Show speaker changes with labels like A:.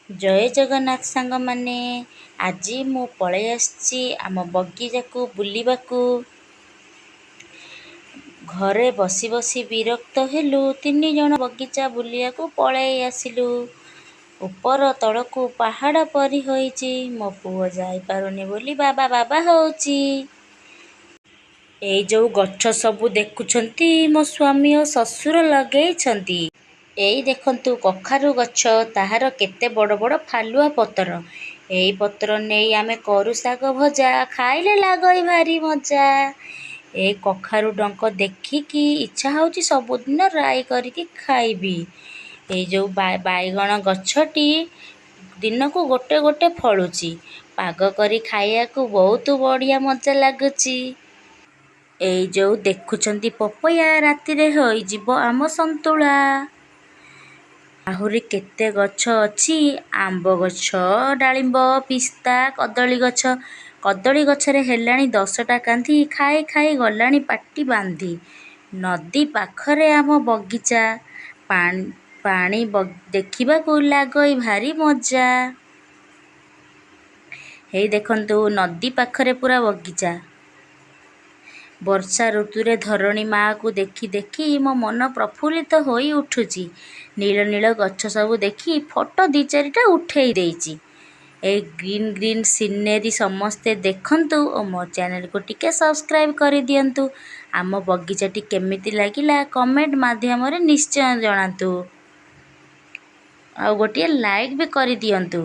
A: ଜୟ ଜଗନ୍ନାଥ ସାଙ୍ଗମାନେ, ଆଜି ମୁଁ ପଳେଇ ଆସିଛି ଆମ ବଗିଚାକୁ ବୁଲିବାକୁ। ଘରେ ବସି ବସି ବିରକ୍ତ ହେଲୁ, ତିନି ଜଣ ବଗିଚା ବୁଲିବାକୁ ପଳେଇ ଆସିଲୁ। ଉପର ତଳକୁ ପାହାଡ଼ ପରି ହୋଇଛି। ମୋ ପୁଅ ଯାଇପାରୁନି ବୋଲି ବାବା ବାବା ହେଉଛି। ଏଇ ଯେଉଁ ଗଛ ସବୁ ଦେଖୁଛନ୍ତି, ମୋ ସ୍ୱାମୀ ଓ ଶ୍ୱଶୁର ଲଗେଇଛନ୍ତି। ଏଇ ଦେଖନ୍ତୁ କଖାରୁ ଗଛ, ତାହାର କେତେ ବଡ଼ ବଡ଼ ଫାଲୁଆ ପତର। ଏଇ ପତ୍ର ନେଇ ଆମେ କରୁ ଶାଗ ଭଜା, ଖାଇଲେ ଲାଗଇ ଭାରି ମଜା। ଏଇ କଖାରୁ ଡଙ୍କ ଦେଖିକି ଇଚ୍ଛା ହେଉଛି ସବୁଦିନ ରାଇ କରିକି ଖାଇବି। ଏଇ ଯେଉଁ ବାଇଗଣ ଗଛଟି ଦିନକୁ ଗୋଟେ ଗୋଟେ ଫଳୁଛି, ପାଗ କରି ଖାଇବାକୁ ବହୁତ ବଢ଼ିଆ ମଜା ଲାଗୁଛି। ଏଇ ଯେଉଁ ଦେଖୁଛନ୍ତି ପପୟା, ରାତିରେ ହୋଇଯିବ ଆମ ସନ୍ତୁଳା। ଆହୁରି କେତେ ଗଛ ଅଛି, ଆମ୍ବ ଗଛ, ଡାଳିମ୍ବ, ପିସ୍ତା, କଦଳୀ ଗଛ। କଦଳୀ ଗଛରେ ହେଲାଣି 10ଟା କାନ୍ଧି, ଖାଇ ଖାଇ ଗଲାଣି ପାଟି ବାନ୍ଧି। ନଦୀ ପାଖରେ ଆମ ବଗିଚା, ପାଣି ଦେଖିବାକୁ ଲାଗଇ ଭାରି ମଜା। ହେଇ ଦେଖନ୍ତୁ, ନଦୀ ପାଖରେ ପୁରା ବଗିଚା। ବର୍ଷା ଋତୁରେ ଧରଣୀ ମାଆକୁ ଦେଖି ଦେଖି ମୋ ମନ ପ୍ରଫୁଲ୍ଲିତ ହୋଇ ଉଠୁଛି। ନୀଳ ନୀଳ ଗଛ ସବୁ ଦେଖି ଫଟୋ 2 ଚାରିଟା ଉଠେଇ ଦେଇଛି। ଏଇ ଗ୍ରୀନ୍ ଗ୍ରୀନ୍ ସିନେରୀ ସମସ୍ତେ ଦେଖନ୍ତୁ ଓ ମୋ ଚ୍ୟାନେଲକୁ ଟିକେ ସବସ୍କ୍ରାଇବ୍ କରିଦିଅନ୍ତୁ। ଆମ ବଗିଚାଟି କେମିତି ଲାଗିଲା କମେଣ୍ଟ ମାଧ୍ୟମରେ ନିଶ୍ଚୟ ଜଣାନ୍ତୁ, ଆଉ ଗୋଟିଏ ଲାଇକ୍ ବି କରିଦିଅନ୍ତୁ।